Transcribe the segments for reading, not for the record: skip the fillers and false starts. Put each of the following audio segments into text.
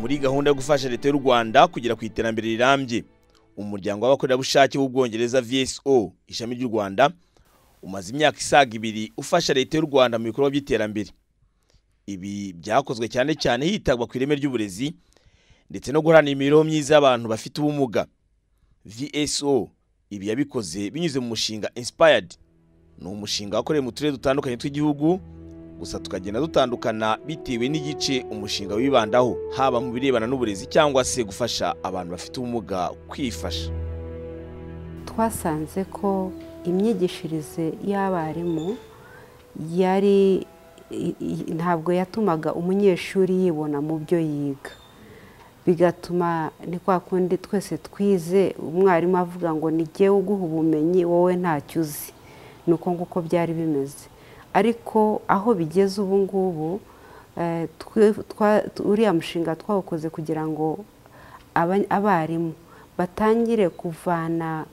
Muri gahunda yo gufasha Leta y'u Rwanda kugera ku iterambere rirambye, umuryango w'abakorerabushake w'Ubwongereza VSO ishami ry'u Rwanda umaze imyaka isaga 2 ufasha Leta y'u Rwanda mu bikorwa by'iterambere. Ibi byakozwe cyane cyane hitabwa ku ireme ry'uburezi ndetse no guharanira imibereho myiza y'abantu bafite ubumuga. VSO ibi yabikoze binyuze mu mushinga Inspired. Ni umushinga wakorewe mu turere dutandukanye tw'igihugu, gusa tukagenda dutandukana bitewe n'igice umushinga wibandaho, haba mu birebana n'uburezi cyangwa se gufasha abantu bafite ubumuga kwifasha. Twasanze ko imyigishirize y'abarimu yari ntabwo yatumaga umunyeshuri yibona mu byo yiga, bigatuma ni kwa kundi twese twize umwarimu avuga ngo ni jyewe uguha ubumenyi wowe ntacyo uzi, nuko nguko byari bimeze. Ariko aho bigeze ubu ngubu, uriya mushinga twawukoze kugira ngo abarimu batangire kuvana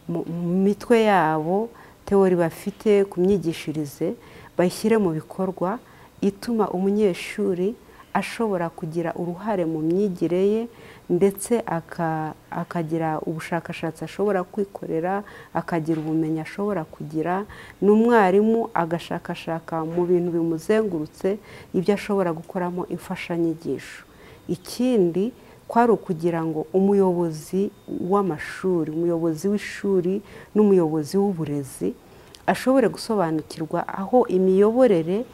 mu mitwe yabo teori bafite ku myigishirize, bayishyire mu bikorwa ituma umunyeshuri ashobora kugira uruhare mu myigire ye, ndetse akagira ubushakashatsi ashobora kwikorera, akagira ubumenyi ashobora kugira, n'umwarimu agashakashaka mu bintu bimuzengurutse ibyo ashobora gukoramo imfashanyigisho. Ikindi kwari ukugira ngo umuyobozi w'amashuri, umuyobozi w'ishuri n'umuyobozi w'uburezi ashobore gusobanukirwa aho imiyoborere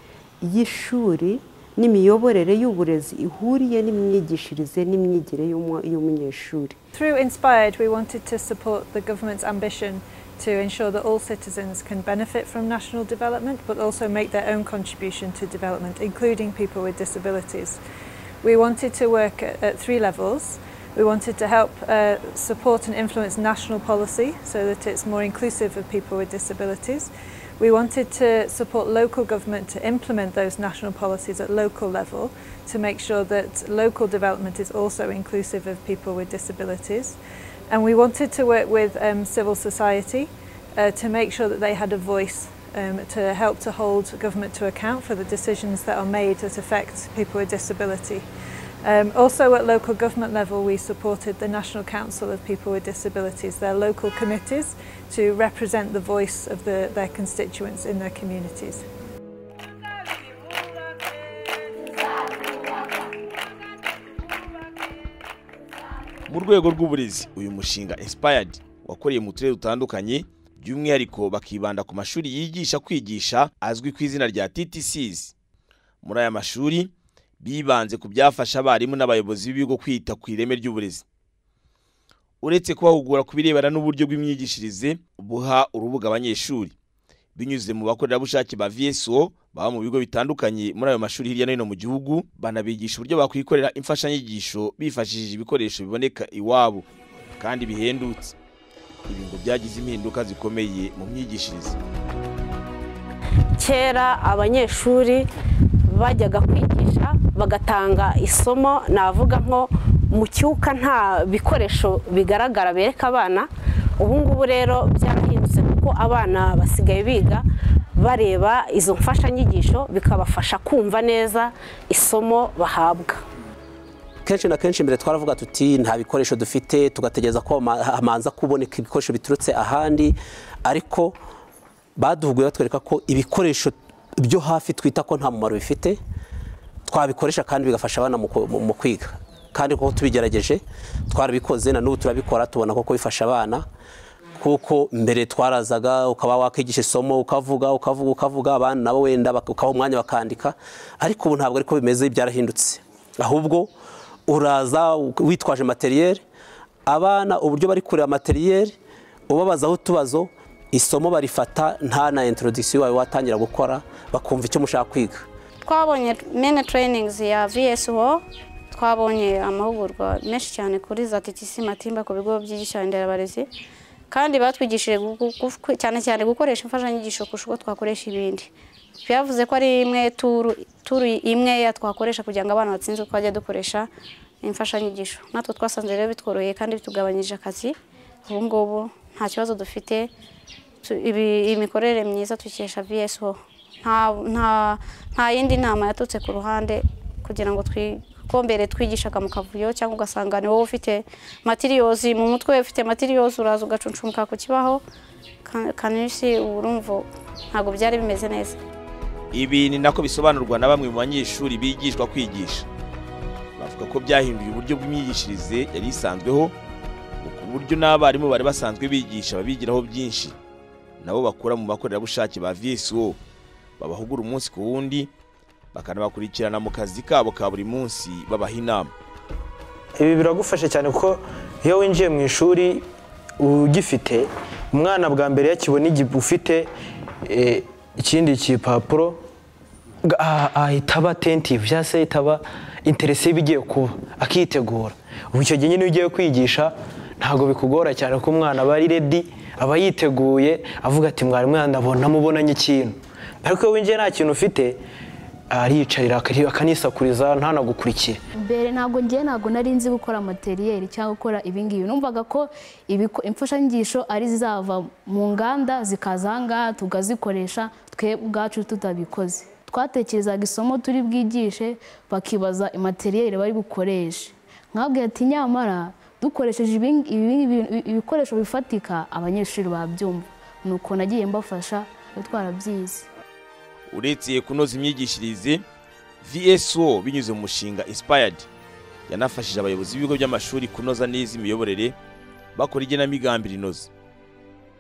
y'ishuri n'imiyoborere y'uburezi ihuriye n'imyigishirize n'imyigire y'umunyeshuri. Through Inspired, we wanted to support the government's ambition to ensure that all citizens can benefit from national development, but also make their own contribution to development, including people with disabilities. We wanted to work at 3 levels. We wanted to help support and influence national policy so that it's more inclusive of people with disabilities. We wanted to support local government to implement those national policies at local level to make sure that local development is also inclusive of people with disabilities. And we wanted to work with civil society to make sure that they had a voice to help to hold government to account for the decisions that are made that affect people with disability. Also at local government level, we supported the National Council of People with Disabilities, their local committees, to represent the voice of their constituents in their communities. Mu rwego rw'uburezi, uyu mushinga Inspired wakoreye mu turere dutandukanye, by'umwihariko bakibanda ku mashuri yigisha kwigisha azwi ku izina rya TTCs. Muri aya mashuri bibanze ku byafasha abarimu n'abayobozi b'ibigo kwita ku ireme ry'uburezi. Uretse kubahugura ku birebana n'uburyo bw'imyigishirize buha urubuga abanyeshuri binyuze mu bakorerabushake ba VSO baba mu bigo bitandukanye muri ayo mashuri hirya no hino mu gihugu, banabigisha uburyo bakwikorera imfashanyigisho bifashishije ibikoresho biboneka iwabo kandi bihendutse. Ibi ngo byagize impinduka zikomeye mu myigishirize. Kera abanyeshuri bajyaga kwigisha bagatanga isomo, navuga nko mu cyuka nta bikoresho bigaragara bereka abana. Ubu ngubu rero byarahindutse kuko abana basigaye biga bareba izo mfashanyigisho, bikabafasha kumva neza isomo bahabwa. Kenshi na kenshi mbere twaravuga tuti nta bikoresho dufite, tugategereza ko hamanza kuboneka ibikoresho biturutse ahandi, ariko baduhuguye batwereka ko ibikoresho byo hafi twita ko nta mumaro bifite twabikoresha kandi bigafasha abana mu kwiga. Kandi kuko tubigerageje twarabikoze na n'ubu turabikora, tubona koko bifasha abana. Kuko mbere twarazaga ukaba wakigisha isomo ukavuga ukavuga ukavuga, abana nabo wenda ukaha umwanya bakandika, ariko ubu ntabwo ariko bimeze, byarahindutse. Ahubwo uraza witwaje materiel, abana uburyo bari kureba materiel ubabazaho utubazo, isomo barifata nta na introduction wawe watangira gukora, bakumva icyo mushaka kwiga. Twabonye many trainings ya VSO, twabonye amahugurwa menshi cyane kuri za TTC Matimba ku bigo byigisha inderabarezi, kandi batwigishije cyane cyane gukoresha imfashanyigisho kurusha uko twakoresha ibindi. Byavuze ko ari imwe turu imwe ya twakoresha kugira ngo abana batsinze uko bajya dukoresha imfashanyigisho. Natwe twasanze rero bitworoheye kandi bitugabanyije akazi. Ubu ngubu nta kibazo dufite, imikorere myiza tukesha VSO. Nta yindi nama yatutse ku ruhande kugira ngo Ko mbere twigishaga mu kavuyo, cyangwa ugasanga ni wowe ufite materials mu mutwe, ufite materials uraza ugacuncumuka ku kibaho kanisi, urumvo ntabwo byari bimeze neza. Ibi ni nako bisobanurwa na bamwe mu banyeshuri bigishwa kwigisha, bavuga ko byahinduye uburyo bw'imyigishirize yari isanzweho, ku buryo n'abarimu bari basanzwe bigisha babigiraho byinshi, nabo bakura mu bakorerabushake ba VSO babahugura umunsi ku wundi, bakanabakurikirana mu kazi kabo ka buri munsi babaha inama. Ibi biragufasha cyane kuko iyo winjiye mu ishuri ugifite umwana bwa mbere yakibona ufite ikindi kipapuro ahita aba attentive, cyangwa se ahita aba interese y'ibigiye kuba, akitegura. Ubu icyo gihe nyine ugiye kwigisha ntabwo bikugora cyane kuko umwana aba ari ready, aba yiteguye, avuga ati mwarimu ndabona mubonanye ikintu. Ariko iyo winjiye nta kintu ufite ariyicarira akanisakuriza ntanagukurikire. Mbere ntabwo ngiye ntabwo nari nzi gukora materiel cyangwa gukora ibingibi, numvaga ko imfashanyigisho ari zizava mu nganda zikaza aha tukazikoresha twe ubwacu tutabikoze. Twatekerezaga isomo turi bwigishe bakibaza materiel bari bukoreshe, nkabwiye ati nyamara dukoresheje ibikoresho bifatika abanyeshuri babyumva. Nuko nagiye mbafasha twarabyize. Uretse kunoza imyigishirize, VSO binyuze mu mushinga Inspired yanafashije abayobozi b'ibigo by'amashuri kunoza neza imiyoborere bakora igenamigambi rinoze.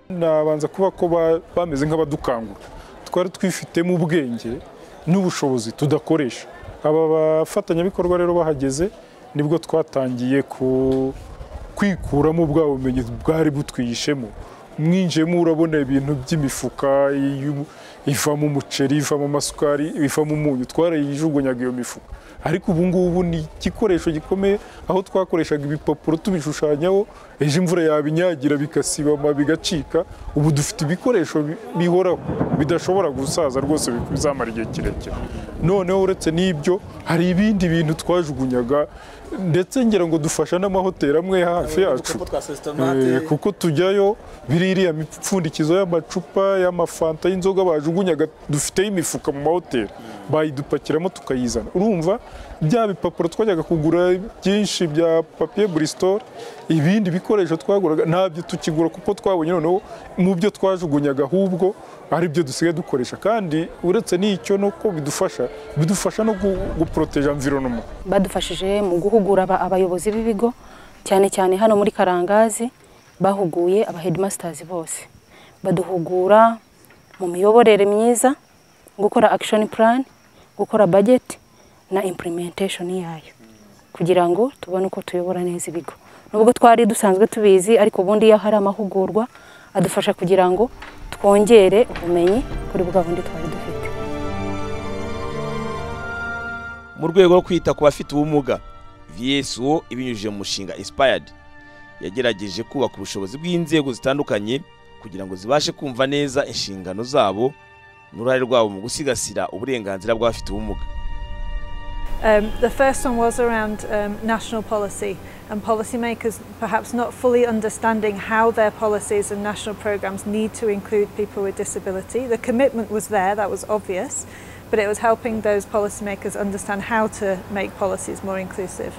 Nabanza kuba ko bameze nk'abadukangura, twari twifitemo ubwenge n'ubushobozi tudakoresha. Aba bafatanyabikorwa rero bahageze nibwo twatangiye kwikuramo bwa bumenyi bwari butwihishemo. Mwinjiyemo urabona ibintu by'imifuka ivamo umuceri, ivamo amasukari, ivamo umunyu, twarayijugunyaga iyo mifuka. Ariko ubu ngubu ni igikoresho gikomeye, aho twakoreshaga ibipapuro tubishushanyaho, ejo imvura yabinyagira bikasibama bigacika. Ubu dufite ibikoresho bihoraho bidashobora gusaza rwose, bizamara igihe kirekire. Noneho uretse n'ibyo hari ibindi bintu twajugunyaga, ndetse ngira ngo dufasha n'amahoteli amwe hafi yacu, kuko tujyayo biriya mipfundikizo y'amacupa y'amafanta y'inzoga bajugunyaga, dufiteyo imifuka mu mahoteli bayidupakiramo tukayizana. Urumva bya bipapuro twajyaga kugura byinshi bya papier Bristol, ibindi bikoresho twaguraga ntabyo tukigura kuko twabonye noneho mu byo twajugunyaga ahubwo ari byo dusigaye dukoresha. Kandi uretse n'icyo nuko bidufasha no guproteja environnement. Badufashije mu guhugura abayobozi b'ibigo, cyane cyane hano muri Karangazi bahuguye aba headmasters bose, baduhugura mu miyoborere myiza, gukora action plan, gukora budget na implementation yayo, kugira ngo tubone uko tuyobora neza ibigo. Nubwo twari dusanzwe tubizi, ariko ubundi iyo hari amahugurwa adufasha kugira ngo twongere ubumenyi kuri bwa bundi twari dufite. Mu rwego rwo kwita ku bafite ubumuga, VSO ibinyujije mu mushinga Inspired yagerageje kubaka ubushobozi bw'inzego zitandukanye kugira ngo zibashe kumva neza inshingano zabo n'uruhare rwabo mu gusigasira uburenganzira bw'abafite ubumuga. The first one was around national policy and policymakers perhaps not fully understanding how their policies and national programs need to include people with disability. The commitment was there, that was obvious, but it was helping those policymakers understand how to make policies more inclusive.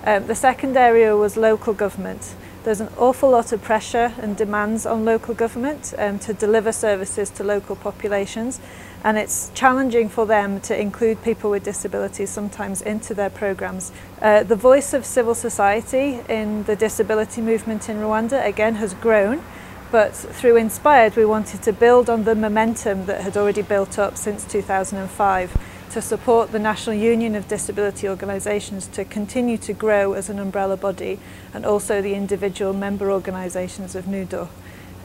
The second area was local government. There's an awful lot of pressure and demands on local government to deliver services to local populations, and it's challenging for them to include people with disabilities sometimes into their programs. The voice of civil society in the disability movement in Rwanda again has grown, but through Inspired we wanted to build on the momentum that had already built up since 2005 to support the National Union of Disability Organisations to continue to grow as an umbrella body, and also the individual member organisations of NUDOR.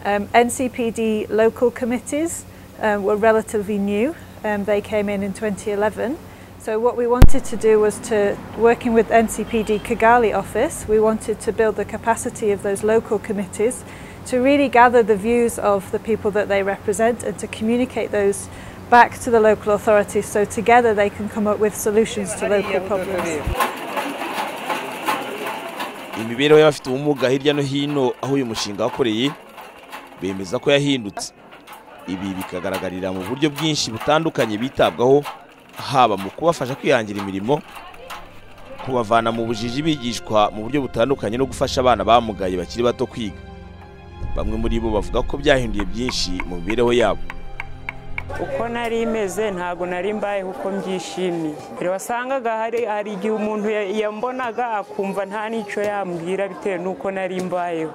NCPD local committees were relatively new. They came in 2011. So what we wanted to do was to, working with NCPD Kigali office, we wanted to build the capacity of those local committees to really gather the views of the people that they represent and to communicate those back to the local authorities, so together they can come up with solutions to local problems. Imibereho y'abafite ubumuga hirya no hino aho uyu mushinga wakoreye bemeza ko yahindutse. Ibi bikagaragarira mu buryo bwinshi butandukanye bitabwaho, haba mu kubafasha kwihangira imirimo, Kubavana mu bujiji bigishwa mu buryo butandukanye no gufasha abana bamugaye bakiri bato kwiga. Bamwe muri bo bavuga ko byahinduye byinshi mu mibereho yabo. Uko nari imeze ntago nari mbaye uko mbyishimiye. Rero wasangaga hari igihe umuntu yambonaga akumva nta n'icyo yambwira bitewe n'uko nari mbayeho.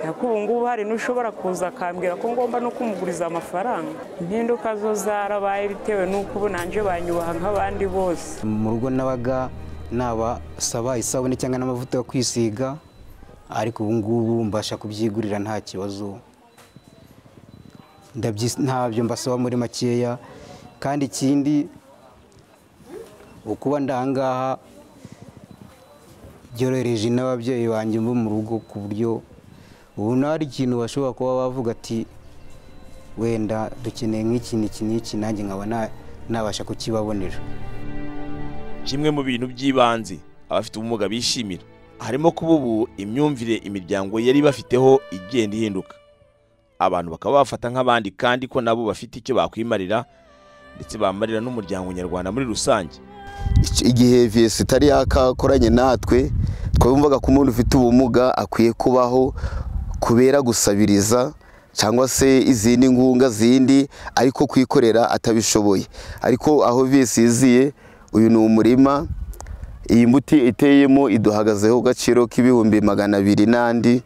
Ariko ubu ngubu hari n'ushobora kuza akambwira ko ngomba no kumuguriza amafaranga. Impinduka zo zarabaye bitewe n'uko ubu nanjye banyubaha nk'abandi bose. Mu rugo nabaga nabasaba isabune cyangwa n'amavuta yo kwisiga, ariko ubu ngubu mbasha kubyigurira nta kibazo. Ntabyo mbasaba muri makeya. Kandi ikindi ukuba ndangaha byorohereje n'ababyeyi banjye bo mu rugo, ku buryo ubu nari ikintu bashobora kuba bavuga ati wenda dukeneye nk'iki n'iki n'iki, nanjye nkaba nabasha kukibabonera. Kimwe mu bintu by'ibanze abafite ubumuga bishimira harimo kuba ubu imyumvire imiryango yari bafiteho igenda ihinduka, abantu bakaba bafata nk'abandi kandi ko nabo bafite icyo bakwimarira ndetse bamarira n'umuryango nyarwanda muri rusange. Igihe VS itari yakakoranye natwe, twumvaga ko umuntu ufite ubumuga akwiye kubaho kubera gusabiriza cyangwa se izindi nkunga zindi, ariko kwikorera atabishoboye. Ariko aho VS iziye, uyu ni umurima, iyi mbuti iteyemo iduhagazeho gaciro k'200,000 n'andi.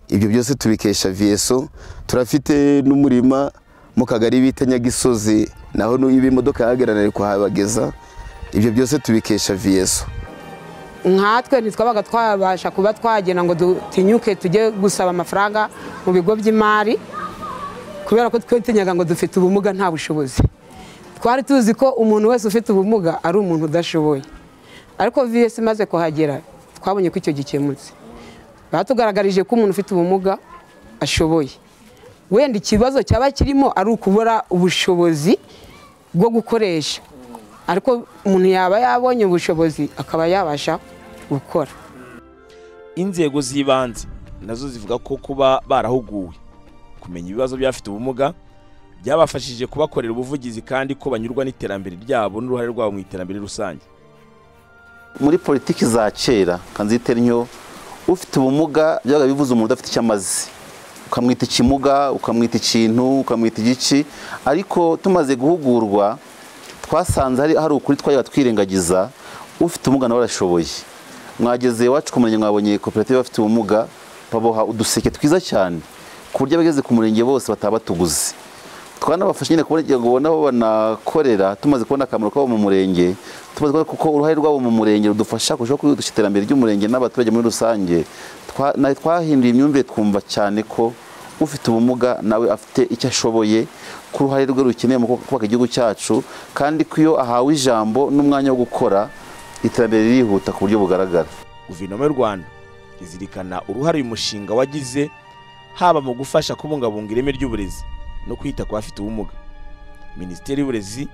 Ibyo byose tubikesha VSO. Turafite n'umurima mu kagari bita Nyagisozi, naho n'ibimodoka yahagarara kuhabageza. Ibyo byose tubikesha VSO. Nkatwe ntitwabaga twabasha kuba twagenda ngo dutinyuke tujye gusaba amafaranga mu bigo by'imari, kubera ko twitinyaga ngo dufite ubumuga nta bushobozi. Twari tuzi ko umuntu wese ufite ubumuga ari umuntu udashoboye, ariko VS imaze kuhagera twabonye ko icyo gikemutse. Batugaragarije ko umuntu ufite ubumuga ashoboye, wenda ikibazo cyaba kirimo ari ukubura ubushobozi bwo gukoresha, ariko umuntu yaba yabonye ubushobozi akaba yabasha gukora. Inzego z'ibanze nazo zivuga ko kuba barahuguwe kumenya ibibazo by'abafite ubumuga byabafashije kubakorera ubuvugizi, kandi ko banyurwa n'iterambere ryabo n'uruhare rwabo mu iterambere rusange. Muri politiki za kera kanzitera inyo, ufite ubumuga byaga bivuze umuntu udafite icyo amaze, ukamwita ikimuga, ukamwita ikintu, ukamwita igici. Ariko tumaze guhugurwa twasanze hari ukuri twajyaga twirengagiza, ufite ubumuga nawe arashoboye. Mwageze iwacu ku murenge mwabonye koperative bafite ubumuga baboha uduseke twiza cyane, ku buryo abageze ku murenge bose bataba batuguze. Twanabafasha nyine kugira ngo babone aho banakorera. Tumaze kubona akamaro kabo mu murenge, tumaze kubona kuko uruhare rwabo mu murenge rudufasha kurushaho kwihutisha iterambere ry'umurenge n'abaturage muri rusange. Twahinduye imyumvire, twumva cyane ko ufite ubumuga nawe afite icyo ashoboye, ko uruhare rwe rukeneye mu kubaka igihugu cyacu, kandi ko iyo ahawe ijambo n'umwanya wo gukora iterambere ririhuta ku buryo bugaragara. Guverinoma y'u Rwanda izirikana uruhare uyu mushinga wagize haba mu gufasha kubungabunga ireme ry'uburezi no kwita ku bafite ubumuga. Minisiteri y'Uburezi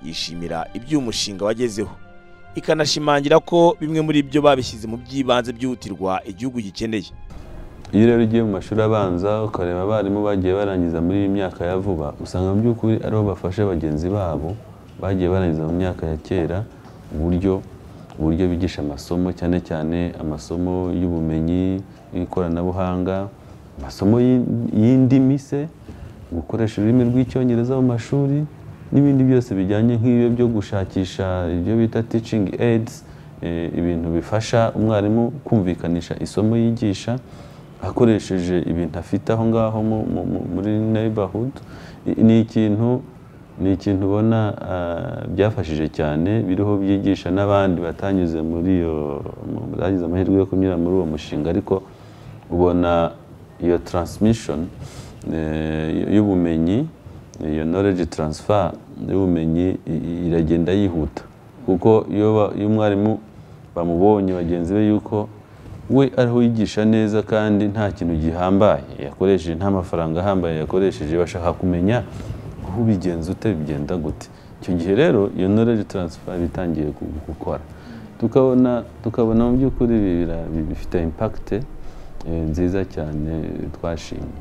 yishimira ibyo uyu mushinga wagezeho, ikanashimangira ko bimwe muri byo babishyize mu by'ibanze byihutirwa igihugu gikeneye. Iyo rero ugiye mu mashuri abanza ukareba abarimu bagiye barangiza muri iyi myaka ya vuba, usanga mu by'ukuri aribo bafasha bagenzi babo bagiye barangiza mu myaka ya kera uburyo bigisha amasomo, cyane cyane amasomo y'ubumenyi, y'ikoranabuhanga, amasomo y'indimi se, gukoresha ururimi rw'Icyongereza mu mashuri n'ibindi byose bijyanye nk'ibyo byo gushakisha ibyo bita teaching aids, ibintu bifasha umwarimu kumvikanisha isomo yigisha akoresheje ibintu afite aho ngaho muri neighborhood. Ni ikintu ubona byafashije cyane, biriho byigisha n'abandi batanyuze muri iyo, bagize amahirwe yo kunyura muri uwo mushinga, ariko ubona iyo transmission y'ubumenyi, iyo knowledge transfer y'ubumenyi iragenda yihuta, kuko iyo umwarimu bamubonye bagenzi be yuko we ariho yigisha neza kandi nta kintu gihambaye yakoresheje, nta mafaranga ahambaye yakoresheje, bashaka kumenya aho ubigenza ute, bigenda gute. Icyo gihe rero iyo knowledge transfer bitangiye gukora, tukabona mu by'ukuri bifite impact nziza cyane twashimye.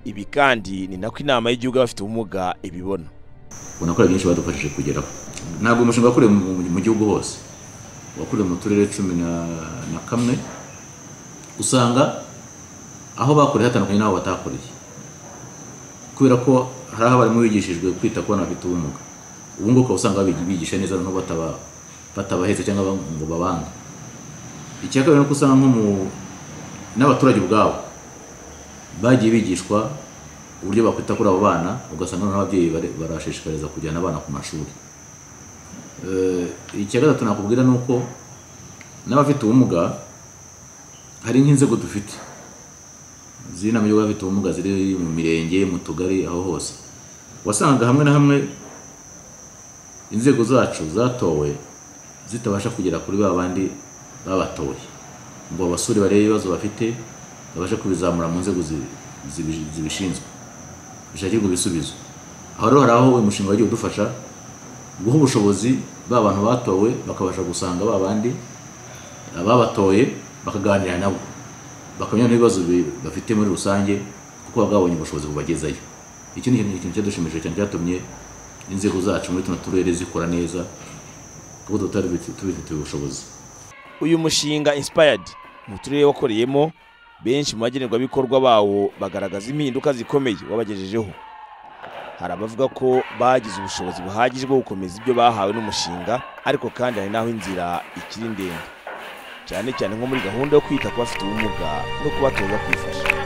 Ibi kandi ni nako inama y'igihugu abafite ubumuga ibibona. Ubona ko byinshi badufashije kugeraho. Ntabwo umushinga wakorewe mu gihugu hose, wakorewe mu turere 11, usanga aho bakoreye hatandukanye n'aho batakoreye, kubera ko hari aho abarimu bigishijwe kwita ku bana bafite ubumuga. Ubu ngubu ukaba usanga bigisha neza noneho batabahetse cyangwa ngo babange. Icya kabiri ni uko usanga n'abaturage ubwabo bagiye bigishwa uburyo bakwita kuri abo bana, ugasanga noneho ababyeyi barashishikariza kujyana abana ku mashuri. Icya gatatu nakubwira ni uko n'abafite ubumuga hari nk'inzego dufite z'inama y'abafite ubumuga ziri mu mirenge, mu tugari, aho hose wasangaga hamwe na hamwe inzego zacu zatowe zitabasha kugera kuri ba bandi babatoye ngo abasore barebe ibibazo bafite babashe kubizamura mu nzego zibishinzwe bishakirwa ibisubizo. Aho rero hari aho uyu mushinga wagiye udufasha guha ubushobozi ba bantu batowe bakabasha gusanga ba bandi ababatoye bakaganira nabo bakamenya n'ibibazo bafite muri rusange, kuko babonye ubushobozi bubagezayo. Iki ni ikintu cyadushimishije cyane, cyatumye inzego zacu muri tuno turere zikora neza kuko tutari tubifitiye ubushobozi. Uyu mushinga Inspired mu turere wakoreyemo, benshi mu bagenerwabikorwa bawo bagaragaza impinduka zikomeye wabagejejeho. Hari abavuga ko bagize ubushobozi buhagije bwo gukomeza ibyo bahawe n'umushinga, ariko kandi hari n'aho inzira ikiri ndende, cyane cyane nko muri gahunda yo kwita ku bafite ubumuga no kubatoza kwifasha.